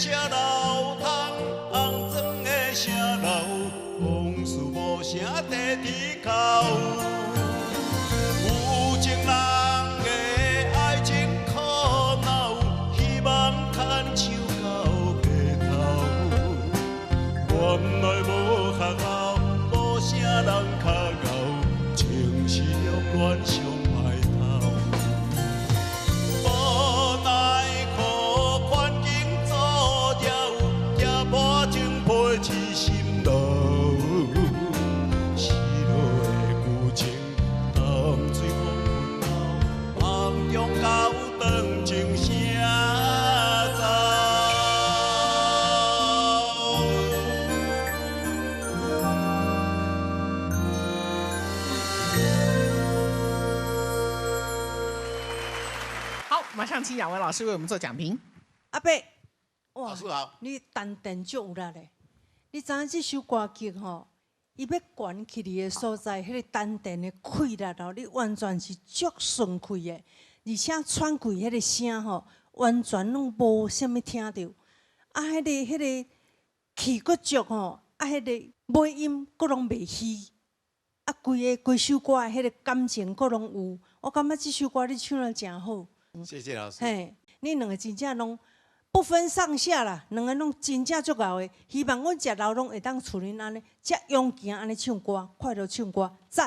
城流，通红砖的城楼，往事无声在天口。有情人的愛情苦惱，希望牽手到白頭。原來無學校，無啥人較𠢕，情是兩戀上歹透。無奈何環境阻撓，寄破情批痴心流。失落的舊情，淡水風阮流，夢中到當情聲走。好，馬上請兩位老師為我們做講評。阿伯，哇，老師好。你丹田足有力的。你知影這首歌曲吼，伊欲懸起去的所在，彼個丹田的氣力哦，你完全是足順氣的，而且喘氣彼個聲吼，完全攏無啥物聽著。啊，彼個氣閣足吼，啊，彼個尾音閣攏袂虛。啊，規个規首歌的彼個感情閣攏有。我感覺這首歌你唱得誠好。謝謝老師。嘿，你兩個真正攏不分上下啦，兩個攏真正足𠢕的。希望阮食老攏會當像恁按呢，遮勇健按呢唱歌，快樂唱歌，讚。